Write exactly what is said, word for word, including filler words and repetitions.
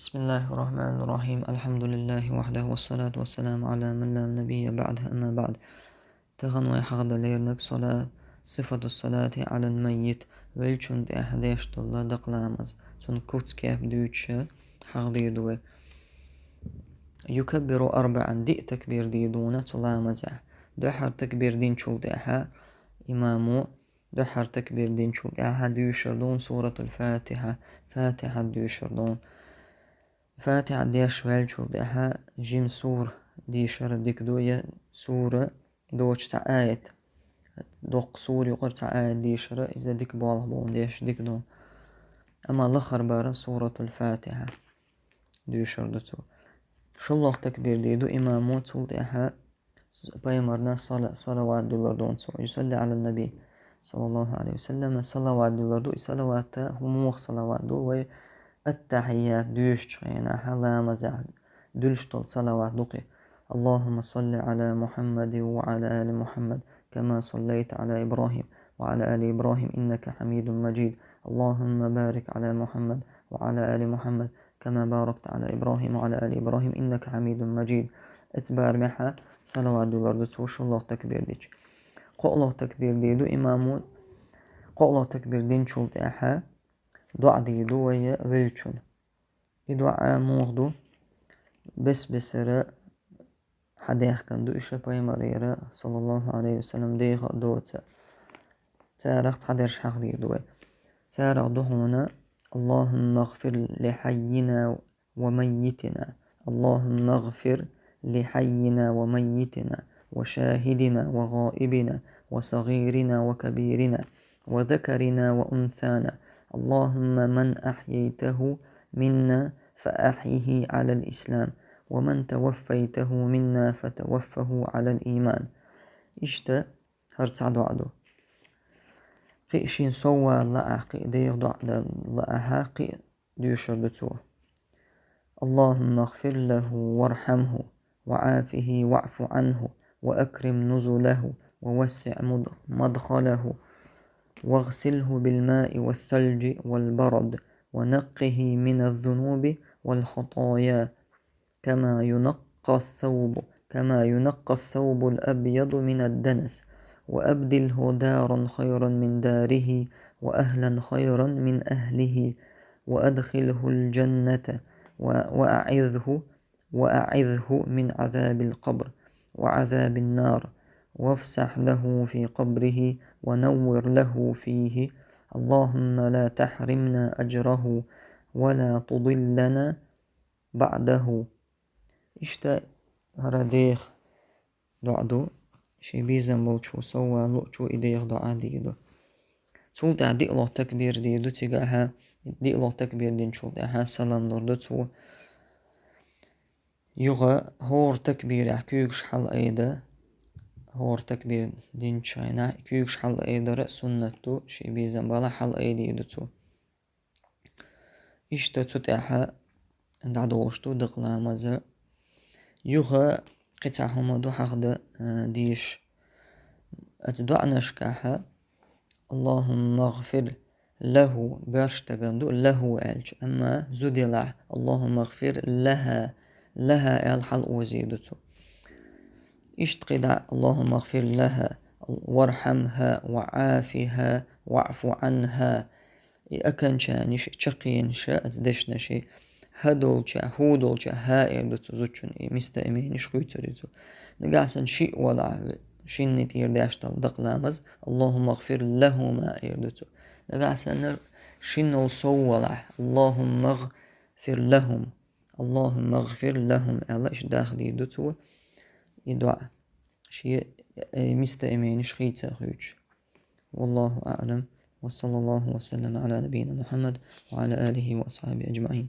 بسم الله الرحمن الرحيم. الحمد لله وحده والصلاة والسلام على من لا نبي بعده، أما بعد. Тахан вай хьахаде леринарг сала-, صفة الصلاة على الميت, веллачун тӀехьа деш дола дакъа ламаз, цун куц-кеп дуьйцуш хьахадийр ду вай. يكبر أربعا, диъ такбир дийр ду цу ламазехь. Дуьххьара такбир динчул тӀехьа имамо, дуьххьара такбир динчул тӀехьа дуьйшур ду суратуль-Фатихьа, Фатихьат дуьйшур ду. Фатихьат деш ваьллачул тӀехьа жима сура дийшар дика ду, е сура доцуш цхьа аят. Доккха сура юкъара цхьа аят дийшар, иза дика болх бу, деш дика ду. Амма лахара бара суратуль-Фатихьа дуьйшур ду цо. ШоллагӀа такбир дийр ду имамо, цул тӀехьа пайхамарна сала-, салават дуьллур ду цо. يصلي على النبي صلى الله عليه وسلم, салават дуьллур ду. И салават хӀун, муха салават ду? Вай ат-тахьийят дуьйшучу хенахь, ламазехь дуьллуш долу салават ду-кх и. اللهم صل على محمد وعلى آل محمد كما صليت على إبراهيم وعلى آل إبراهيم إنك حميد مجيد. اللهم بارك على محمد وعلى آل محمد كما باركت على إبراهيم وعلى آل إبراهيم إنك حميد مجيد. Эцбар мехьа салават дуьллур ду цо шоллагӀа такбир дича. КхоаллагӀа такбир дийр ду имамо, кхоаллагӀа такбир динчул тӀехьа доӀа дийр ду вай веллачун. И доӀа муха ду? Бес-бесара хьадаьхкина ду иша пайхамарера, саллаллаху Ӏалайхи ва саллам, деха а доцу. Царах цхьадерш хьахадийр ду вай. Царах ду хьуна: اللهم اغفر لحينا وميتنا. اللهم اغفر لحينا وميتنا وشاهدنا وغائبنا وصغيرنا وكبيرنا وذكرنا وأنثانا. اللهم من أحييته منا فأحيه على الإسلام، ومن توفيته منا فتوفه على الإيمان. Иштта хӀара цхьа доӀа ду. Кхин а шен сов вала лаахь, кхин а деха доӀа дала лаахь, кхин а дуьйшур ду цо. اللهم اغفر له وارحمه وعافه واعف عنه وأكرم نزله ووسع مد-، مدخله واغسله بالماء والثلج والبرد ونقه من الذنوب والخطايا كما ينقى الثوب، كما ينقى الثوب الأبيض من الدنس، وأبدله دارا خيرا من داره، وأهلا خيرا من أهله، وأدخله الجنة، و-، وأعذه، وأعذه من عذاب القبر وعذاب النار، وافسح له في قبره، ونور له فيه. اللهم لا تحرمنا أجره، ولا تضلنا بعده. Иштта хӀара деха доӀа ду, шен безам болчо, сов вала луучо и деха доӀа дийр ду. Цул тӀаьхьа диълагӀа такбир дийр ду цигахьа, диълагӀа такбир динчул тӀаьхьа салам лур ду цо. Юха хӀора такбирехь куьйгаш хьалаайда, хӀора такбир динчу хенахь куьйгаш хьалаайдар а суннат ду, шен безам балахь хьалаайдийр ду цо. Иштта цу тӀаьхьа дӀадолуш ду дакъа ламаза. Юха кхин цхьа хӀума ду хьахада, а, дийш. Оцу доӀанашкахьа: اللهم اغفر له, боьрша стагана ду له аьлча, амма зуда елахь: اللهم اغفر لها, لها аьлла хьалаозийр ду цо. Иштта кхидӀа: اللهم اغفر لها وارحمها وعافها واعف عنها. И окончаниш, чаккхенаш, оцу дешнаши, хӀа долча, хӀу долча, хӀа эр ду цо зудчун, и местоимениш хуьйцур ю цо. Нагахь санна шиъ валахь, шинна тӀера деш дола дакъа ламаз, اللهم اغفر لهما эр ду цо. Нагахь санна шиннал сов валахь, اللهم اغفر لهم, اللهم اغفر لهم аьлла, иштта дахдийр ду цо и доӀа. Шен, э, местоимениш хийца хуьйцуш. والله أعلم، وصلى الله وسلم على نبينا محمد وعلى آله وأصحابه أجمعين.